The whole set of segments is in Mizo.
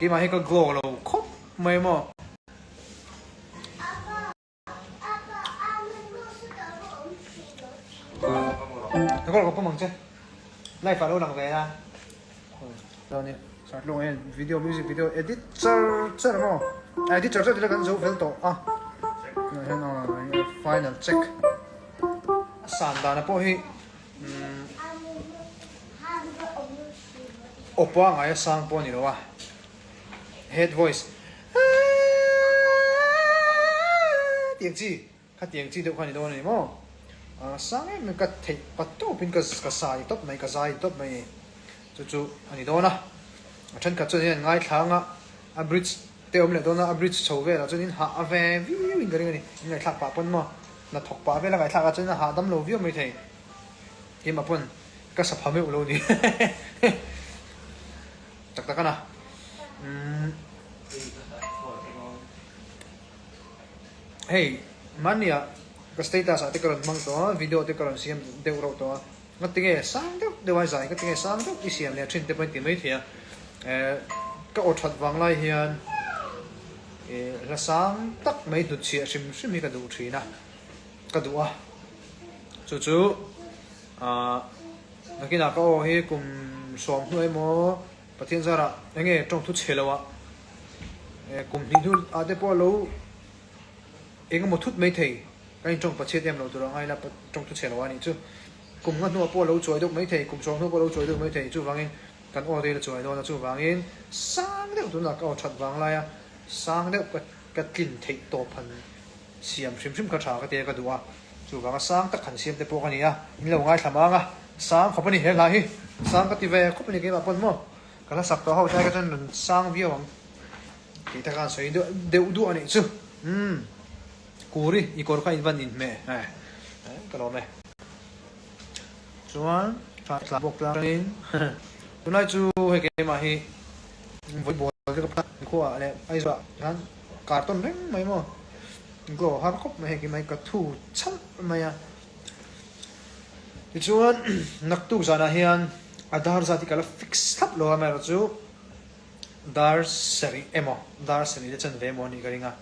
Keimah hi ka glow lo khawp mai maw. Ka kawr ka pawm ang che. Live ah lo lang ve la. Chuan Sartlung hian video music video edit char char maw. Edit char char tila kan zo fel tawh a. Tunah hian final check. A san dana pawh hi Aw pangai a sang pawh a ni lo a, head voice aaaaaa tiang chi khatiang chi deuh kha a ni dawn a ni maw? A sang em em ka theih pat tawpin ka ka sai tawp mai ka zai tawp mai a ni chu chu a ni dawn a, a thenkhat chuan hian ngaithla anga a bridge te awm leh dawn a, a bridge chho velah chuan in hah a ve viau in ka ring a ni, in ngaihthlak pah pawn maw hnathawk pah vela ngaihthlak ah chuan a hahdam lo viau maithei. Keimah pawn ka sa pha meuh lo ni tak tak a na. Hei mahnia ka status ah te ka rawn hmang tawh a video te ka rawn siam deuh reuh tawh a ngatinge sang deuh deuh a zai ngatinge sang deuh i siam leh thin te pawh in ti mai thei a eh ka aw that vang lai hian eh hla sang tak mai hnutchhiah hrim hrim hi ka duh thin a. Ka duh a, chu chu aah nakinah ka aw hi kum sawm hnu emaw Pathian zarah eng nge tawngthu chhe lo ah eh kum hnih hnu ah te pawh lo eng emaw thut mai thei ka intawng Pathian em lo tur a ngai la tawngthu chhe lo a nih chu kum nga hnuah pawh lo chuai deuh mai thei kum sawm hnu pawh lo chuai deuh mai thei chuvangin kan aw te hi la chuai dawn a chuvangin sang deuh tunah ka aw that vang laia sang deuh ka ka tlin theih tawp han Siam hrim hrim kha tha ka tia ka duh a, chuvanga sang tak han siam te pawh ka ni a, in lo ngaithla mang a, sang khawp a ni he hla hi, sang ka ti ve khawp a ni keimah pawn maw, ka hla sak tawh ho tlai kha chuan rawn sang viau ang tih te khan sawi duah deuh duah a nih chu, umm Kuri i kawr kha in van inhmeh eh ka lawm e. Chuan tha tla bawk tlang atangin tunlai chu hei keimah hi volleyball te ka phat a, khuaah leh Aizawl ah hian kartawn reng mai maw glow har khawp mai hei keimah hi ka thu chhalh mai a. Tichuan naktuk zanah hian a dar zat hi ka la fix thlap lo a amaherawhchu dar sarih emaw dar sarih te chanve emaw a nih ka ring a.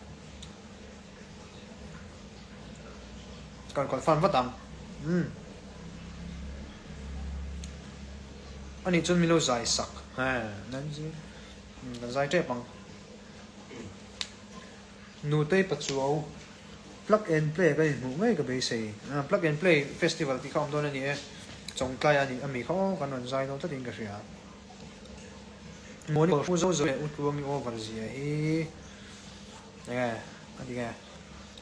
Kan confirm vat ang. Umm. Ani chuan min lo zai sak. He, Nancy. Kan zai tep ang. Nutei Pachuau Plug and Play ka inhmuh ngei ka beisei. Plug and Play Festival tih kha awm dawn a ni e. Chawngtlai a nih ami kha aw kan rawn zai dawn tlatin ka hria. Mawni zo zo leh Utluangi over zia hi. Enge a ti nge?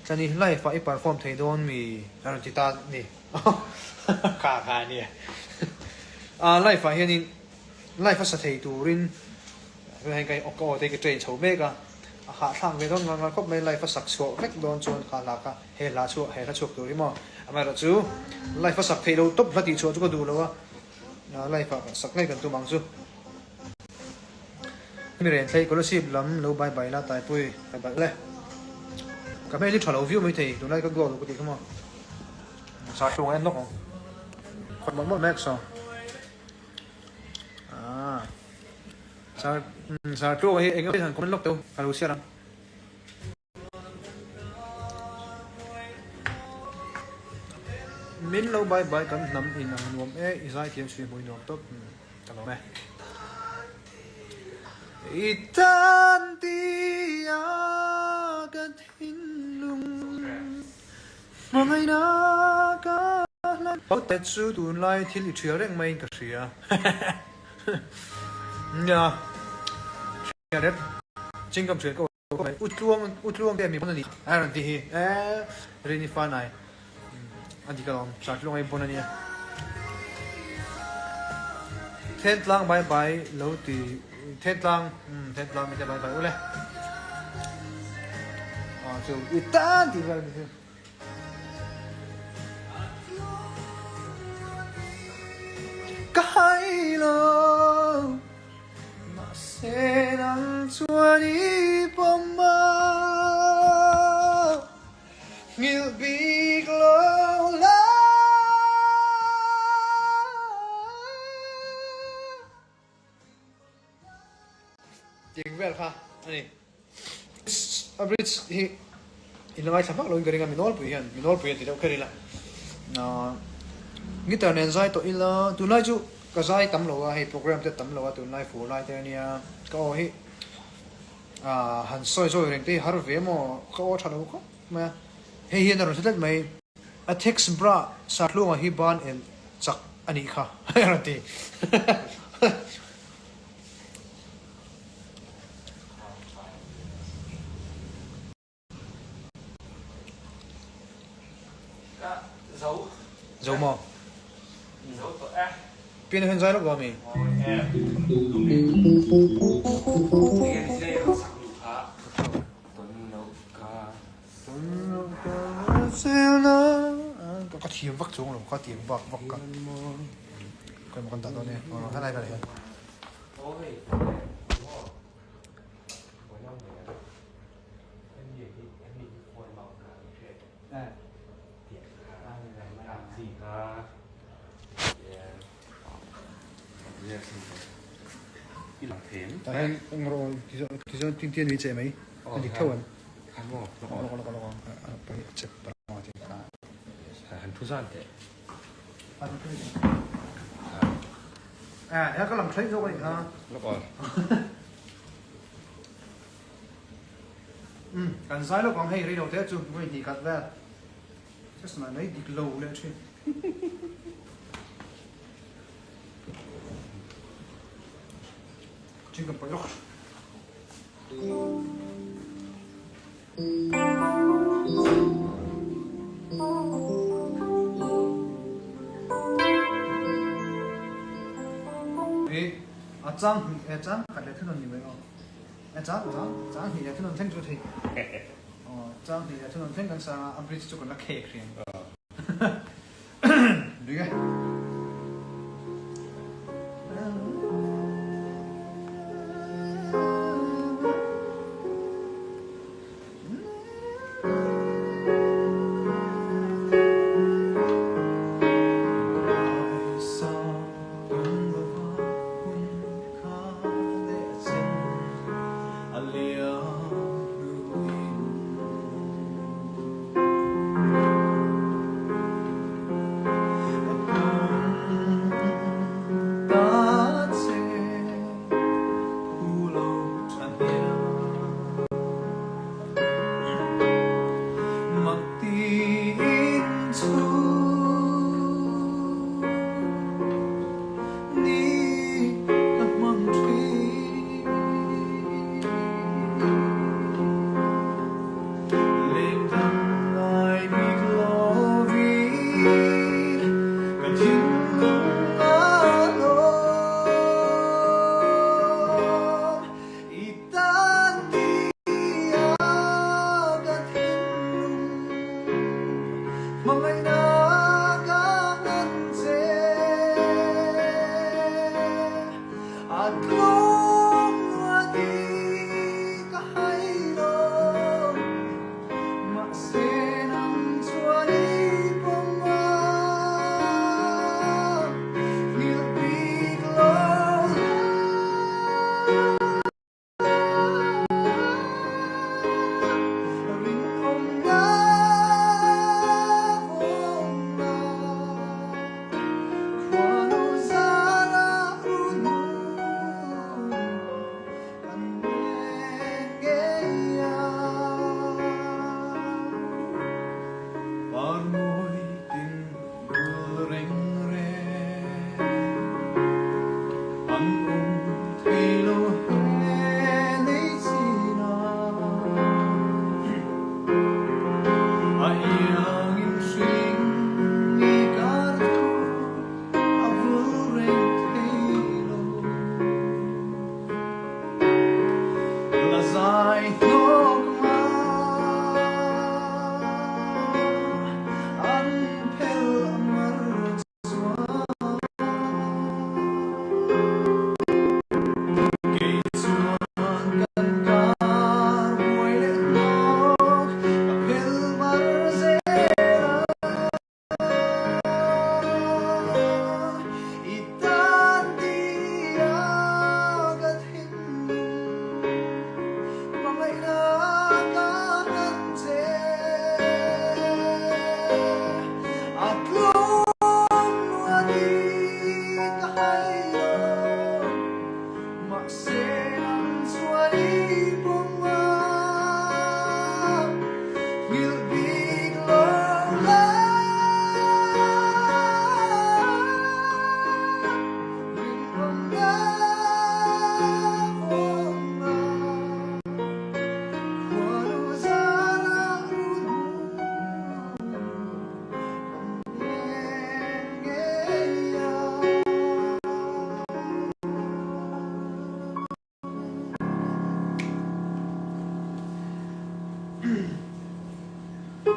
Tlani live ah i perform thei dawn mi? A rawn ti ta ni. Kha kha a nia. Ah live ah hianin live a sa thei turin tunah hian ka ka aw te hi ka train chho mek a, a hahthlak ve dawn ngar ngar khawp mai live a sak chhuah vek dawn chuan kha hla kha he hla chhuah he hla chhuak tur hi maw amaherawh chu live a sak theih lo tawp hla tih chhuah chu ka duh lo a, live ah sak ngei kan tum ang chu. Mi ren thlei Kolasib lam lo bai bai la Taipui ka balh le. Ka hmel hi tha lo viau mai thei tunlai ka glow lo ka tih kha maw. Sa tlung a en lawk ang. Khawih mawlh mawlh mek saw. Ah. Sar sar tlung hi eng han comment lawk teu ka lo share ang. Min lo bai bai kan hnam in ang nuam e i zaithiam sui hmui nuam tawp ka lawm e. I tan tia ka thinlung hmangaihna ka hlan. Te chu tunlai thil i thial reng maiin ka hria. Nia hria rep chingam thial ka U Tluang U Tluang te mi bon a ni a rawn ti hi eh Rini Fanai a dik alawm Sir Tluang hi bon a nia Thentlang bye bye lo ti Thentlang umm Thentlang mi te bye bye ule ah chu i tan tih vel ni chu. Ka hai lo mahse nang chuan i pawm a nghilh bik lo la. Tiang vel kha a ni. A bridge hi in la ngaithla vak loin ka ring a, mi nawlpui hian, mi nawlpui an ti deuh kher ila. Guitar nen zai tawh ila, tunlai chu ka zai tam lo a, hei program te tam lo a tunlai fur lai te ania, ka aw hi han sawi zawi reng te hi har ve maw, ka aw tha lo khawp mai a, hei hian a rawn hre tlat mai. A text bra Sahlunga hi ban el chak a nih kha a rawn ti. Zo maw? Pian hian zai lawk lo ami? Ka thiam vak chuang lo, ka thiam vak vak ka. Kan kan dah dawn e. Helai vel hian. Tah hian engro tichuan tintian mai che mai a dik tho em? Lawk lawk lawk a chep Han thu zan teh. A he ka lang thleng zawk a nih kha. Lawk aw. Um kan zai lawk ang hei rei lo te chu vawi hnih khat vel. Just mai mai dik lo leh thin. Chin kan paih lawk. A chang hnih e chang khat leh thunawn ni mai aw. E chang chang chang hnih leh thunawn thleng chu thei. Aw chang hnih leh thunawn thleng kan sang a, a bridge chu kan la khek hriang. Dik e.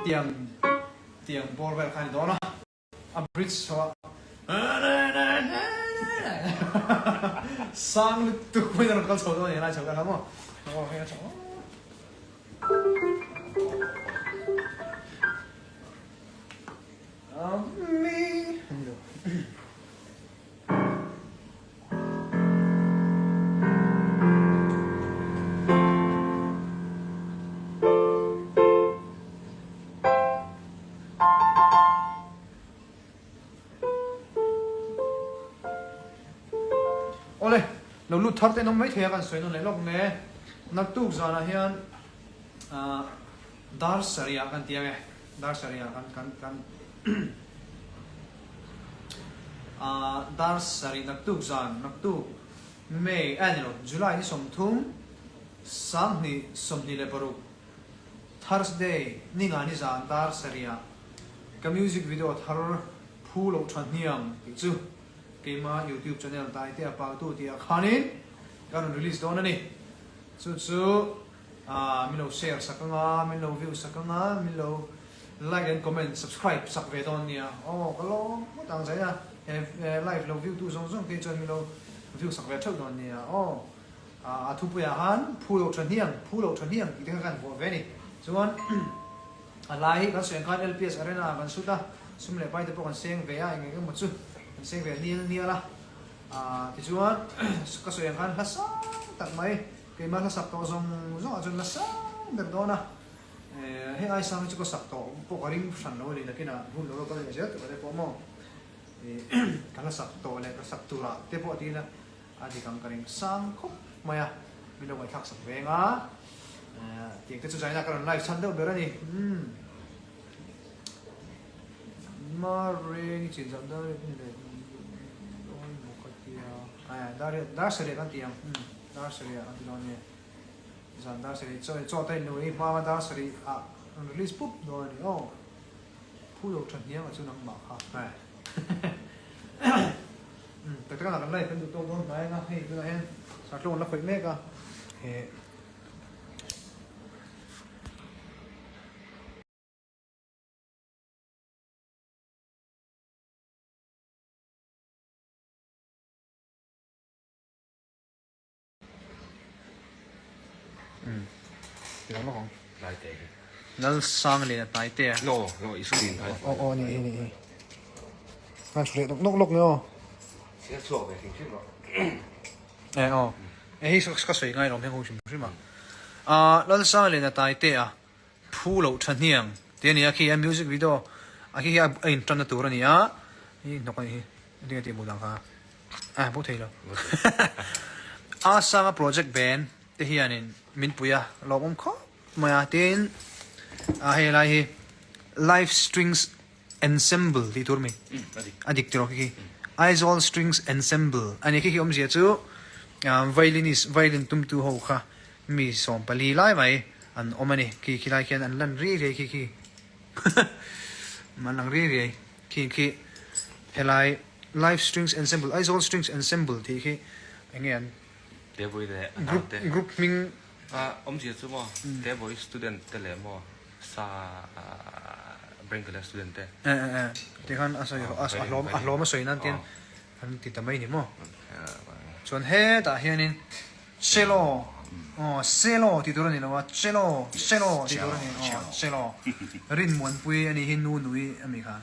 Tiang tiang bawr vel kha a ni dawn a. A bridge chho a sang lutuk pawhin a rawn kal chho dawn a ni lai chho kha maw. Aw hei a tha aw. Awle, lo lut thar te an awm maithei a kan sawi nawn leh lawk nge. Naktuk zanah hian ah dar sarih ah kan ti ang e, dar sarih ah kan kan kan ah dar sarih naktuk zan naktuk May a ni lo July ni 30 2026 Thursday ni nga ni zan dar sarih ah ka music video thar phu loh tha hniang tih chu keima YouTube channel Taitea Pautu tih ah khanin ka rawn release dawn a ni. Chu chu min lo share sak anga, min lo view sak anga, min lo like and comment, subscribe sak ve dawn nia. Aw ka lawm ngawt ang zaina he live lo view tu zawng zawng te chuan min lo view sak ve theuh dawn nia. Aw a thupuiah khan phu loh tha hniang, phu loh tha hniang tih te kha kan vuah ve a ni. Chuan a lai hi kan sawi ang khan LPS Arena ah kan shoot a, sum leh pai te pawh kan seng ve a, eng eng emaw chu kan seng ve nial nial a. Tichuan ka sawi ang khan hla sang tak mai keimah hla sak tawh zawng zawng ah chuan hla sang ber dawn a, hei ai sang hi chu ka sak tawh pawh ka ring hran lo a ni nakinah hun lo kal leh zel tur te pawh maw ka hla sak tawh leh ka sak turah te pawh tiin a dik ang ka ring sang khawp mai a, min lo ngaihthlak sak veng a, tiang te chu zaina ka rawn live chhan deuh ber a ni. Mare ni chin zan dar riat ni leh dawn maw ka tia aia dar riat dar sarih kan ti ang umm dar sarih ah kan ti dawn nia zan dar sarih chaw chaw te in lo ei hma a dar sarih ah rawn release pup dawn a ni aw phu lo tha hniang ah chu nangmah kha aia umm tak tak a kan live kan duh tawk dawn hnai anga hei tunah hian sarthlawng an la khawih mek a he. Lalsangliana Taitea. No, no, i screen kha. Aw, aw, ni hi, ni hi. Kan thu leh nawk nawk lawk ni aw. Sia chhuak ve hrim hrim rawh. E aw. E hi ka sawi ngai lo hming ho hrim hrim a. Ah, Lalsangliana Taitea. Phu loh tha hniang tih a ni a, khi a music video a khi hi a intanna tur a ni a, hi hnawk a nih hi engtin nge tih hmuh dan kha a bo thei lo a sanga project band te hianin min pui a lawmawm khawp mai a tin a hei lai hi live strings ensemble tih tur mi a dik tiraw khi khi Aizawl strings ensemble a ni khi khi awmzia chu violinist violin tumtu ho kha Mi 14 lai mai an awm a ni. Khi khi lai khian an lan riai riai khi khi an lang riai riai khi khi helai Live Strings Ensemble Aizawl Strings Ensemble tih khi eng nge an Tebawii leh a group naute. group hming A awmzia chu maw Tebawii student te leh maw sa Bengkele student te. E e e tikhan a sawi a hlawm a hlawm a sawi nan tin an ti ta mai ni maw. Chuan hetah hianin Cello, aw cello tih tur a ni lo a, cello, cello tih tur a ni, aw cello. Rinmuanpui a nih hi nu nui a mi kha,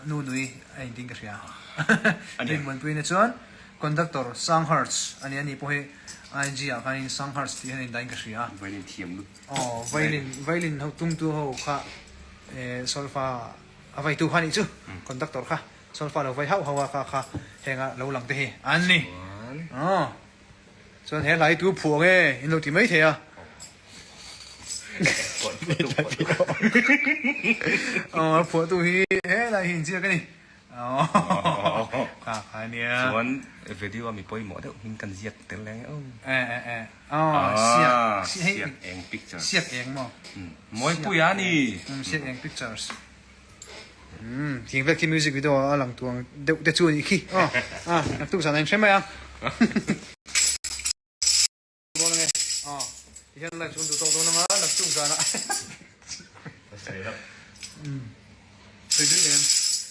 nu nui a intin ka hria. Rinmuanpui na chuan conductor Sang Hertz a ni, a ni pawh hi IG ah khanin Sang Hertz tih hian a indahin ka hria. Violin thiam lut. Aw violin, violin ho tumtu ho kha solfa a veitu kha a nih chu, conductor kha solfa lo vei hauh hauh a kha kha henga lo lang te hi an ni. Aw. Chuan he hla hi tu phuah nge in lo ti mai thei a. Aw a phuahtu hi he lai hi inziak a ni. Kha kha nia. Chuan video a mi pawimawh deuh hming kan ziak tel leh ang e. E e e. Aw siak siak eng pictures. Siak eng maw. Mawipuia a ni. Siak eng pictures. Umm tiang vel khi music video a lang tuang deuh te chu a nih khi aw a naktuk zan a inhre mai a dawn ange aw tihian live chu kan duh tawk dawn anga naktuk zan ah Sawi dui em?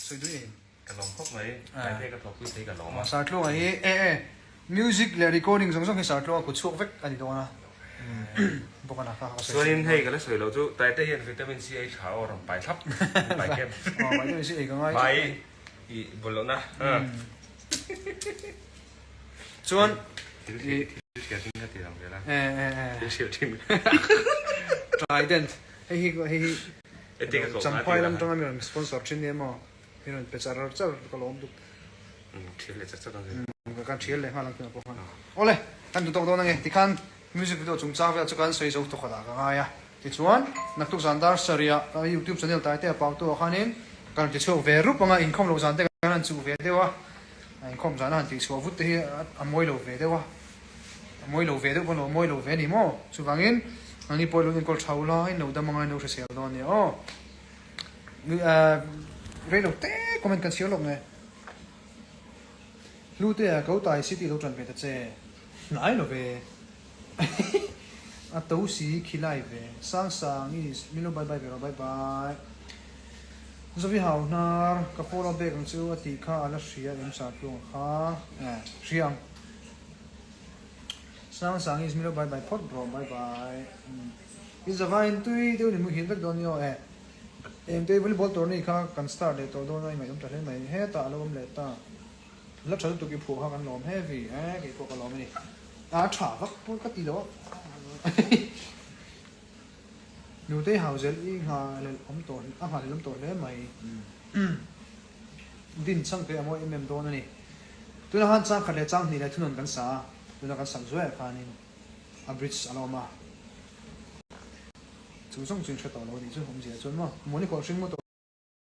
Sawi dui em? Ka lawm khawp mai. Taite ka thawkpui thei ka lawm a. Sartluanga hi e e music leh recording zawng zawng hi Sartluanga kut chhuak vek a ni dawn a. Bawk a na kha ka sawi. Chuanin hei ka la sawi loh chu Taite hian vitamin C ei tha aw rawn pai thlap pai kem. Aw vitamin C ei ka ngai. Pai i bawlh lohna. Chuan thil hriat thin ka ti ang vel a. E e e. Thil hriat thin. Trident hei hi hei hi Champhai lam tanga mi rawn sponsor thin nia maw mi rawn pe char char ka lawm duk. Thial leh char char ang zel. Kan thial leh nghal ang tunah pawh khan. Awle kan duh tawk dawn ange tikhan music video chungchang vel chu kan sawi zo tawk a dah ka ngai a. Tichuan naktuk zan dar sarih ah YouTube channel taite a pau tu ah khanin kan rawn ti chhuak ve rup anga inkhawm loh zan te kan han chuh ve deuh a. Inkhawm zan a han tih chhuah vut te hi a mawi lo ve deuh a. A mawi lo ve deuh pawn lo a mawi lo ve a ni maw? Chuvangin nangni pawh lo enkawl tha ula in lo dam anga in lo hrisel dawn a nia aw. Rei lo te comment kan chhiar lawk nge. Hlu te a ko tai city lo tan ve ta che. Hnai lo ve. A to si khilai ve. Sang sang is min lo bye bye ve rawh bye bye. Zovi hau hnar ka follow back ang chu a tih kha a la hria em sa tluang kha. Hria ang. Sang sang is milo bye bye phawt rawh bye bye i zavai in tui deuh ni muhil vek dawn nia aw e eng te volleyball tourney kha kan start leh tawh dawn a i ngaihawm ta hle mai hetah a lo awm leh ta la tha lutuk i phuah kha kan lawm heavy e kei pawh ka lawm a ni a tha vak pawh ka ti lo a nutei hau zel i nghahlelh awm tawh a nghahlelh awm tawh hle mai. Din chang te a mawi em em dawn a ni. Tunah khan chang khat leh chang hnih leh thunawn kan sa a, tuna kan sak zuaiah khanin a bridge a la awm a. Chu zawng chu in hre tawh lo a nih chu awmzia chuan maw Mawni khawh hring maw tawh.